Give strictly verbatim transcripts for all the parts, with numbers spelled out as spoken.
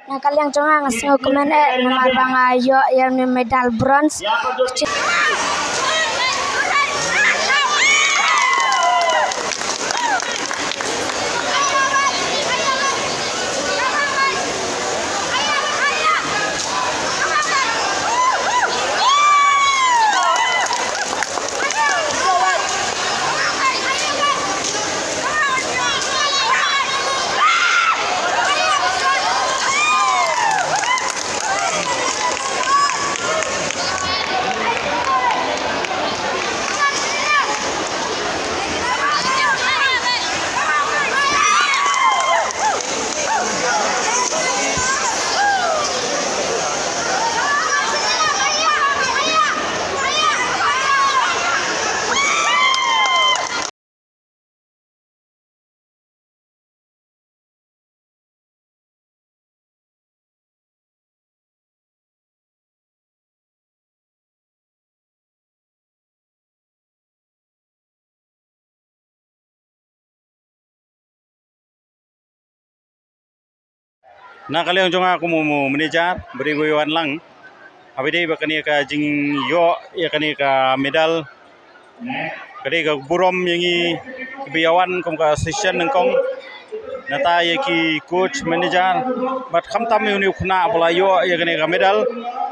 Na ka liang jong nga, nga sngewkmen eh namar ba nga ïoh ïa une u medal bronze. Na ka liang jong nga kum u manager, ba dei ba ïa wan lang, haba dei ba kane ka jingïoh ïa kane ka medal ka dei ka burom ïa ngi kiba ïa wan kum ka association nyngkong, nangta ïa ki coach, manager, bad khamtam ïa une u khynnah ba la ïoh ïa kane ka medal,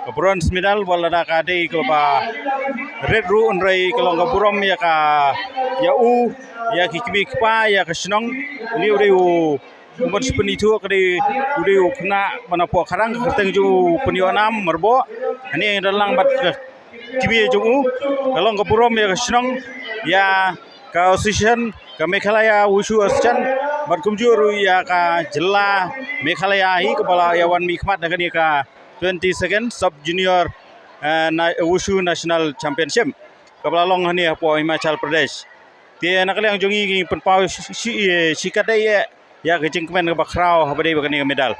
ka bronze medal, wat lada ka dei kaba rit ruh, hynrei ka long ka burom ïa ka, ïa u, ïa ki kmie kpa, ïa ka shnong. Une u dei u, u ban shu pynithuh ka dei, u dei u khynnah ba na poh kharang, ka kyrteng jong u Pynïohnam Myrboh. Hangne don lang bad ka kmie jong u. Ka long ka burom ïa ka shnong, ïa ka association, ka Meghalaya Wushu Association, bad kumjuh ruh ïa ka jylla Meghalaya hi kaba la ïa wan mihkhmat ha kane ka twenty-second Sub Junior, eh, na-, Wushu National Championship kaba la long hangne hapoh Himachal Pradesh. Te na ka liang jong ngi, ngi pynpaw shi, shi, shi katdei ïa, ïa ka jingkmen kaba khraw haba dei ba kane ka medal.